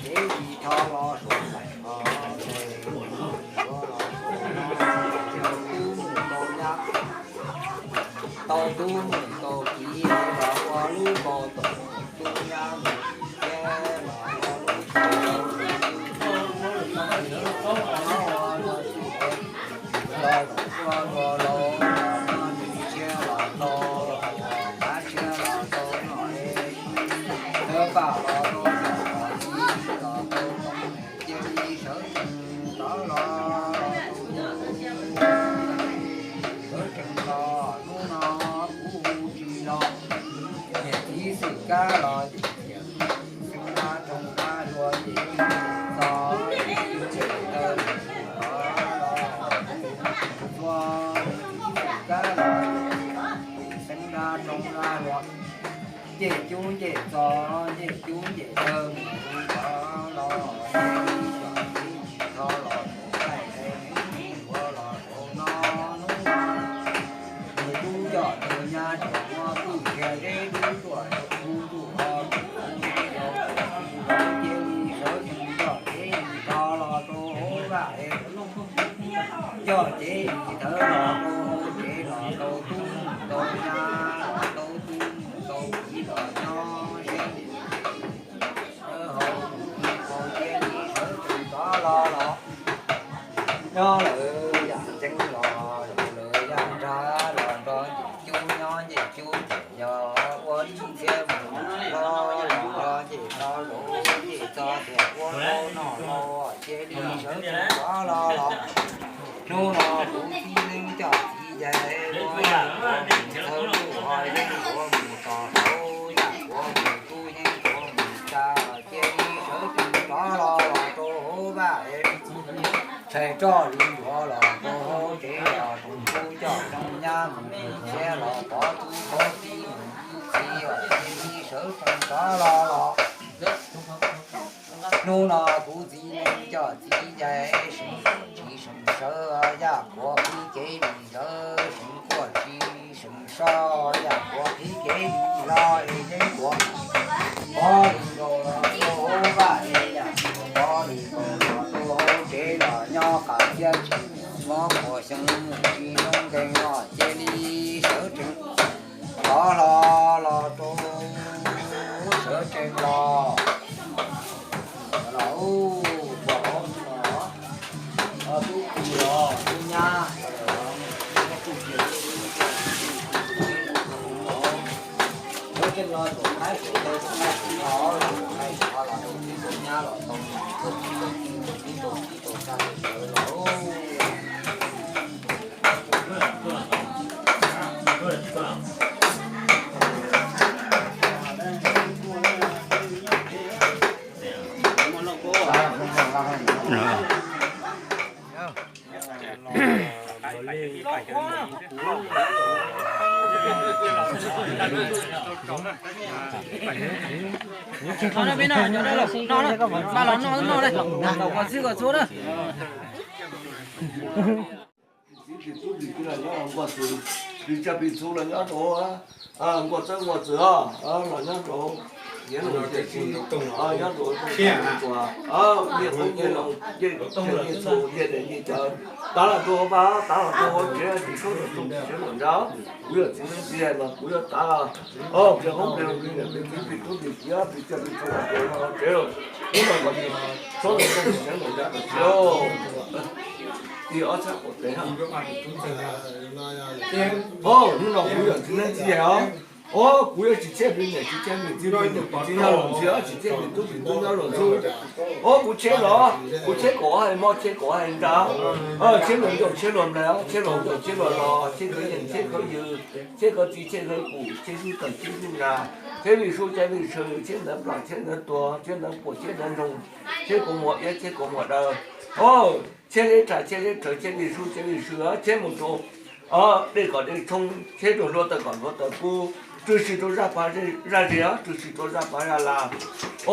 Ces ib thov los suav nplaim ho tes, suav los suav no, tau tub mus tau nyab, tau tub mus tau kiv los ua lub kaus toom, tub nyab mus thiab los ua lub kaus toom, los ua ua laus, tshiab los tau, qab tshiab los tau no, thawj pam los tau, los tau, cia li sawv tsees rov los, sawv tsees los hnub no kuv hu tsis los, niam txiv xwm kab los ces tias, xeeb dab roog dab luag ces txo, ces taw, txo, xwm kab los, xeeb dab roog dab luag, ncej cub ncej txo, ncej cub ncej taw mus hu rov los, ces ib txhis tho los tus qaij es neeg ua los rau no hnub no, nws tub coj nws nyab tsuas muab kwj cia zeb dub tuaj rau kuv ntuj ho, cia li sawv tsees coj cev lis tho los rau hauv vaj es, coj cev lis thawv los rau hauv tsev los tau tub mus tau nyab, tau tub mus tau kiv los nyob siab, sawv hauv tus tib qau cia li sawv tsees rov los los. Nyob lawv yam ceeb los lawv yam nrab los nrog ncej cub nyob, ncej cub ces yog ua ib txhiab mus hlob los nrog ncej txo, ncej txo ces ua laus noj laus, cia li sawv tsees rov los los. Hnub no kuv txiv neej coj txiv yawg ua yam kuav mus txhawb ntuj ho yeeb kuav mus tom hauv, yam kuav mus tub yeeb kuav mus tsa, cia li sawv tsees rov los los rau hauv vaj es, tshais roj li ncuav los rau hauv tsev los rau tub coj rooj nyab mus, tshiab los pov tub pov tib mus, ib txhis cia li sawv tsees rov los los. Hnub no kuv txiv neej coj txiv yawg seev kuam tsis seev sawv, yam kuav qhib kev li ntawd seev kuam tsis seev so, yam kuav qhib kev li los es yeeb kuav pov li nkaus los rau hauv vaj es, yam kuav pov li nkaus los rau hauv tsev los nyob qas thiab tsis mob quas xyoo, tsis zoo nkees los cia li sawv tsees rov los los rau, sawv tsees los los ua hauv no, tub ki los tub nyab, sawv tsees los tus qaib tus taw tus qaib tus no, tus qaib tus no los rau tub tus nyab los tau, tau tib tau tib tau tib tau tib tau tsa tau sawv los. Pis tub pis kiv los nyob nkuaj txwv, pis cag pis txhu los nyob rau, nkuaj txawb nkuaj txwv os, los nyob rau, nyob rau ncej qoob ncej loo, ncej txhu ncej daim ncej cawv, tav los rau hauv vaj, tav los rau hauv tsev, tsis txhob rau txoog tsis txhob luam nra. Kuv yog txiv neeb txiv yaig mas kuv yuav tav los, plig qoob plig loo plig niam plig txiv plig tub plig kiv plig cag plig txhu los rau hauv tsev los. Hnub no mas txhob rau txoog tsis txhob luam nra kom tsev. Tig ob sab qaum tsev. Hnub no kuv yog txiv neeb txiv yaig os. Os, kuv yuav tsis txhiaj plig niam tsis txhiaj plig txiv plig niam plig txiv nyob luag ntxhi, tsis txhiaj plig tub plig tub nyob luag ntxhi. Os, kuv tsheb los, kuv tsheb kaum ob hais mob tsheb kaum ob hais nra. Tsheb luag ncauj tsheb luag nplaig, tsheb luag ncaus tsheb luag los, tsheb khawv yees tsheb khawv ywg, tsheb khawv txiv tsheb khawv kus, tsheb zuj tawg tsheb zuj nra, tsheb vij sub tsheb vij sw, tsheb ntawv plam tsheb ntawv tuag, tsheb ntawv puam tsheb ntawv nroog, tsheb kaus muag iab tsheb kaus muag daw. Os, tsheb zeb rhais tsheb zeb rhawv tsheb vij sub tsheb vij sw, tsheb mus rau dej kom dej tshoob, tsheb rau hluav taws kom hluav taws kub, rwg si rau zaj pab zaj zes, rwg si rau zaj pab zaj laj.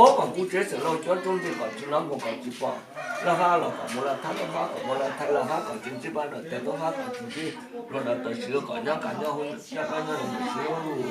Os, kom kuv tsev xeem Lauj cob roob ntej kom tsis hnov muag kom tsis pom laj hab los kom muaj laj thab, laj hab kom muaj laj thab, laj hab kom tsis ntsib pab dawm tes, laj hab kom tsis ntsib hluas dawm tes, sim kom nyob kav nyob hoob nyob dab nyob zoo mus xwb.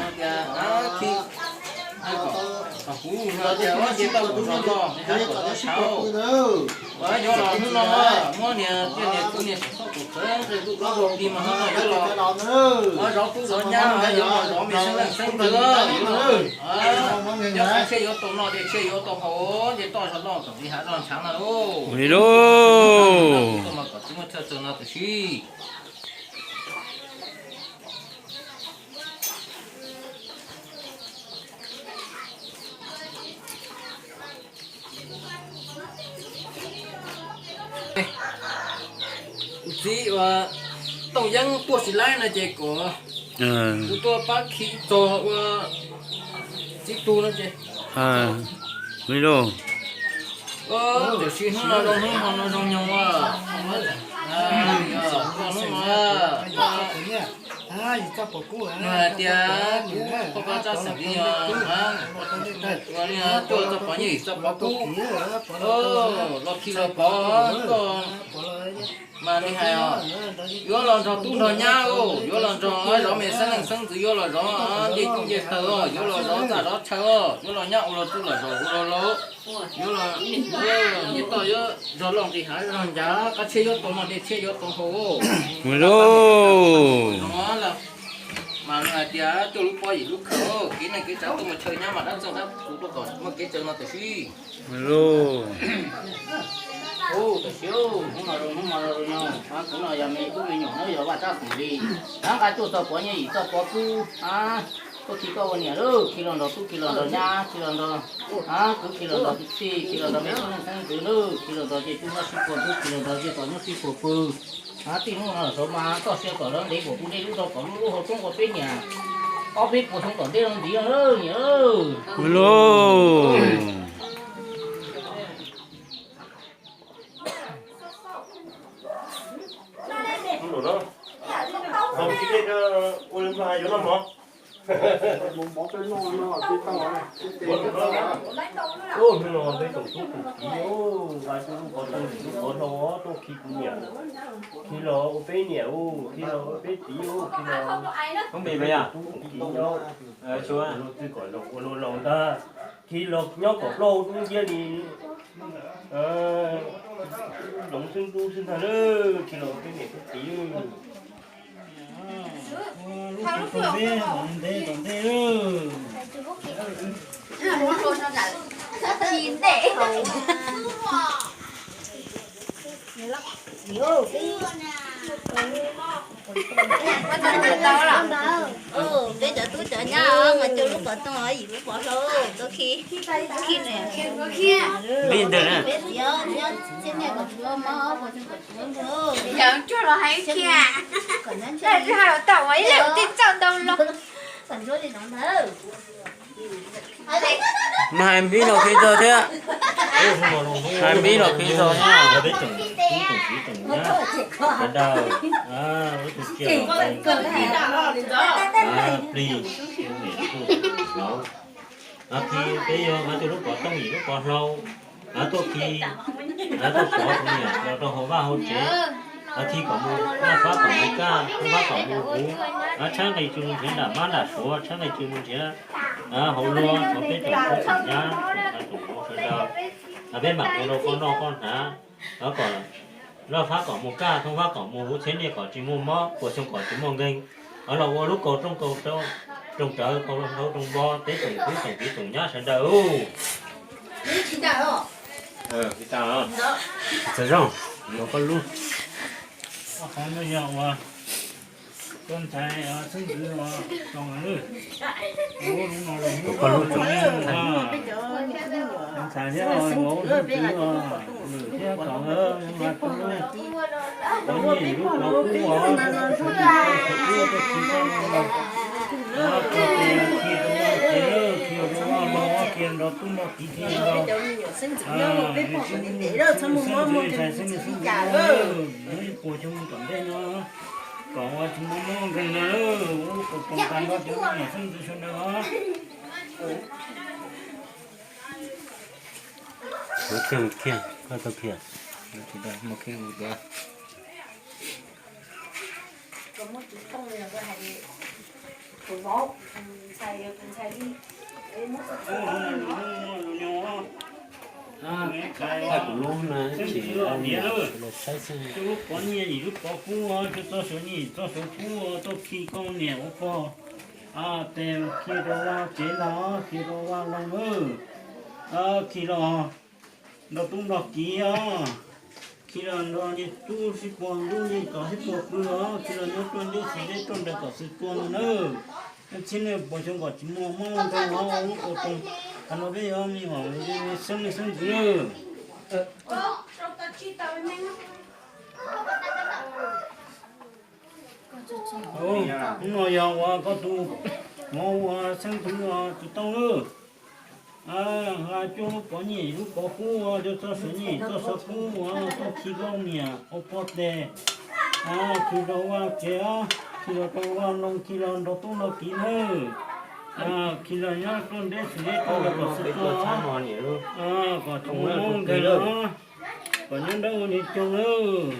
no tias, a, khi, kom, kom kuv no tias, o, nce toj kom zog los, kom zov tshauv. Yuav los hnub no muab niag, niag, niag xov tooj kom txawv nqe tub plaub hau ti mas hnub no yuav los, o, zov tub zov nyab, yuav los zov me xeeb leej xeeb ntxwv, yuav los, o, nyob qhov tshiab yuav tau noj tiag tshiab yuav tau haus, nce toj zog los kom li hav zog ntshav no lauj. Li lauj. Kom tsis muaj chaw txog no tam sim. Kuv txiv ua Tooj Yeeb tuaj tsis laib no ces kom kuv tuaj pab khi txog ua txiv tug no ces, li lauj. Tiam sis hnub no zoo hnub, hmo no zoo nyoog, hnub no, nws hais tias koj pab txaj xeem li, ua li tuaj txog pov nyij txog pov kub, los khi los pov koj. Mas nej hais os, yuav los nrog tub nrog nyab os, yuav los nrog zov me xeeb leej xeeb ntxwv, yuav los zov ncej tub ncej taw os, yuav los zov txaj zov chaw os, yuav los nyab ua los tub los zov ua los laus, yuav los ncej toj yuav zog loj nqis hav zog ncav, qab tshiab yuav tau noj dej tshiab yuav tau haus. Mus lauj. Mas hais tias coj lub pob yim lub khawv kev neej kev tsav tuaj mus chaw nyab mas dab txeej dab tus tuaj kom muaj kev tsaw no tam sim. Mus lauj. Ub, tam sim, hnub no zoo hnub no zoo no, kuv no yog me tub me nyuam, hnub yog vaj tsab khoom li, rov nqa tuaj txog pov nyiaj yim txog pov kub, tuaj khi koj ua niam lauj, khi los nrog tub khi los nrog nyab khi los nrog kwv khi los nrog kwv tij khi los nrog me tub me xeeb ntxwv lauj, khi los nrog ncej tub nyob sib puag ntug khi los nrog ncej toj nyob sib puag pw. Txij hnub no saud mas txoj sia kom lawv ntev kom kuv dej lub rau kom lub lub hau roob ua peb niam ob peb puas xyoo tom ntej no ntxiv niam. Lauj. Hnub no peb tsoom tub tsoom kiv, lub qhov rooj lub qhov hlau tuaj khi kuv niam, khi los ua peb niam, khi los ua peb txiv, khi los ua peb tub peb kiv nyob, ua luag twg kom zoo ua luag laus ntag, khi los nyob kom plaub hau dub nciab li hloov xwb ntub xwb ntag lauj, khi los ua peb niam peb txiv. Lub teb tom ntej tom ntej. Peb cov tub cov nyab mas cuaj lub qhov rooj yim lub qhov hlau tuaj khi, khi nws, peb txiv nyob txhiab niaj kom tsis muaj mob, puas tsis kom tsis muaj ntug. Yog tsuag los hais kiag, kom nyob ntshe tsis hais los tau ua ib leeg tij txawj ntau los. Kom ntsuab li no ntag. Mas hais npib los khi txog thiab. Hais npib los khi txog thiab. Peb tsoom tub tsoom kiv tsoom nyab sawv daws, lub tug cia los plig, niam tub hlob, khi peb yog hais tias lub qhov rooj yim lub qhov hlau, tuaj khi, tuaj pov kuv niam los rau hauv vaj hauv tsev, khi kom mus laj fab kom mus kaj, hoob fab kom mus huv, tshaib nqi tsis mus nrhiav nram mab nram suav, tshaib nqi tsis mus nrhiav hauv luag, thov peb tsoom tub tsoom nyab, tsoom thaij tsoom vauv sawv daws, peb mam ua rau koj noj koj hnav, kom laj fab kom mus kaj, hoob fab kom mus huv, txhiab niaj kom tsis muaj mob, puas xyoo kom tsis muaj nkeeg, los ua lub kaus rooj kaus rooj rawv kaus hlau rooj npo, peb tsoom tub tsoom kiv tsoom nyab sawv daws. Txawm zoo, los koj lub. Qhov no yog uas koj ntxhais xeeb ntxwv los tso lawm. Koj lub tso. Ntxhais thiab ua ub xeeb ntxwv os, lwm thiab tod mas koj lub, koj nyiam lub qhov kub os, koj txhob kub koj tsis kub koj no los, koj txhob khi rau vaj tsev, khi rau vaj los, khi nrog tub nrog kiv, khi nrog xeeb ntxwv, ntxhais xeeb ntxwv, xeeb ntxwv, nyob ib puas xyoo tom ntej no kom ua tsis muaj mob nkeeg na, ua lub kaus rooj tag nrho cov niam xeeb ntxwv sawv daws. Mus kiag, mus kiag, koj tau kiag. Kuv lub na, tsis, lub pov nyiaj yim lub pov kub, txoj suav nyiaj yim txoj suav kub, tuaj khi koj niam ua pog. Tes khi rau vaj tsev los, khi rau vaj loog, khi los nrog tub nrog kiv os, khi los nrog ncej tub sib puag ntub, ncej tod sib puag pw os, khi los nyob ruaj nyob xis deb ruaj nraws kom xwm tua no nawb. Txhiab niaj puas xyoo kom tsis muaj mob nkeeg os, lub kaus rooj tag nrho peb yog me nyuam xeeb niaj xeeb ntxwv nawb. Hnub no yog uas koj tus mov uas xeeb ntxwv tus tau lawm. Hla cuaj lub pov nyiaj lub pov kub, cov txoj suav nyiaj txoj suav kub uas tuaj khi koj niam ua pog tes, khi rau vaj tsev, khi los rau vaj loog, khi los nrog tub nrog kiv nawb. Khi los nyob ruaj nraim xis deb rau kom xwm tua, kom tsis muaj mob nkeeg os, kom nyob nrawm ua nyob coob nawb.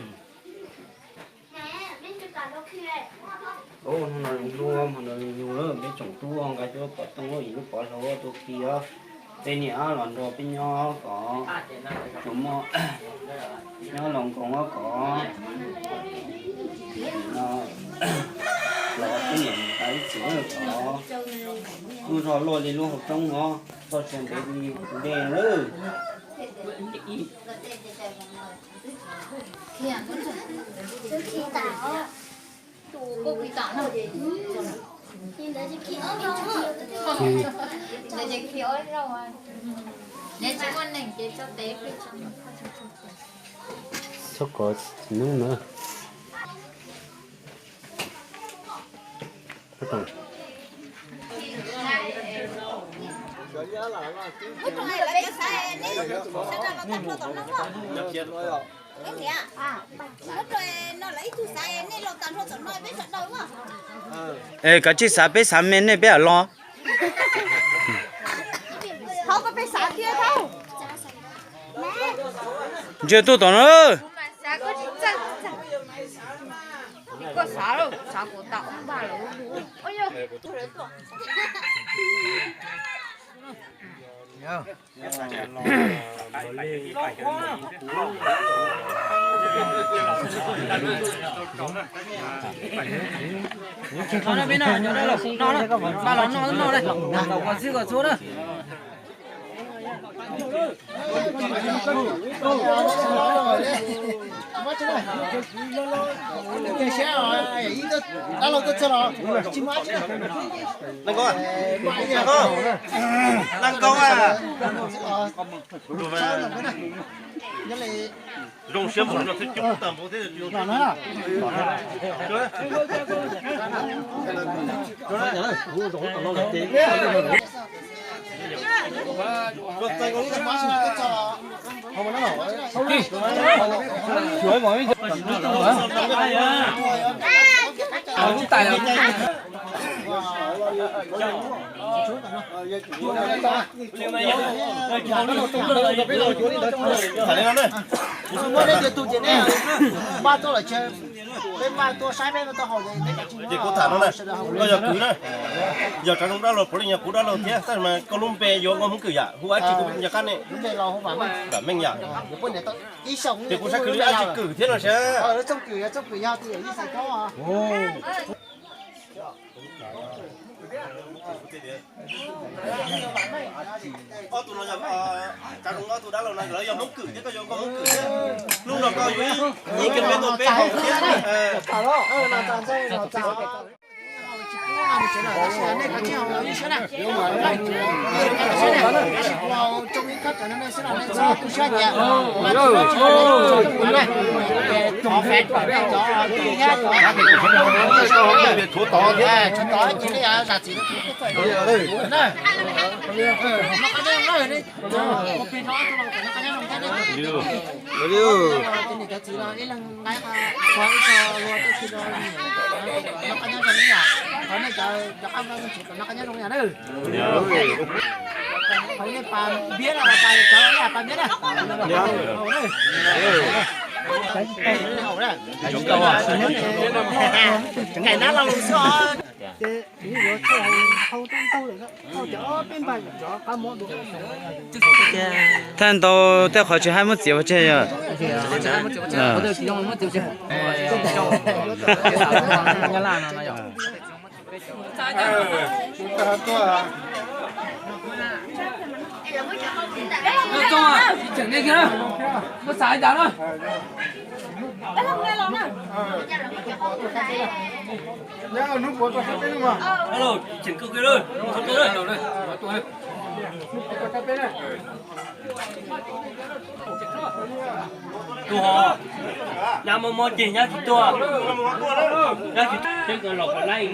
Hnub no lub hmo no yug peb tsoom tub nqa cuab pov tooj yim lub pov hlau tuaj khi os. Peb niam los nrog peb nyob kom tsuas muaj nyob laus nkoos kom los peb niam mus tas ib txwm kom tub zog luaj li lub hauv roob os, txoj sia ntev li tus dej lawm. Txhob kov hnub na. Es kav tsij xav, peb xav me nej peb am los. Ntsia tuaj tom no. Zoo siab npaum no thiab coob tag npaum thiab. Kuv muab neb tias tus ces neb npaj tuaj lawm ces peb npaj tuaj saib peb tau haus ces kuv tham no na, koj yog kwv na, yog tsav zoo dab laug puav leej yog kuv dab laug thiab, tab sis mas koj lub npe yuav ua Hmoob Kwm yam, hu dab tsi kuv nco qab ne. Vam Meej yam. Ces kuv saib kwv li dab tsi kwm thiab no sav. Ob tug no yog, tsav zoo ob tug dab laug no lawv yog Hmoob Kwm thiab koj yuav ua Hmoob Kwm thiab. Hnub no koj yuav ib kilomev tuaj peb haus thiab. Thaij ntau tej qhov tsis haib muab txiav ua tseg yog. Tus ho nyab mob mob ceg nyab tsis tuaj, nyab tsis tuaj los pov laib.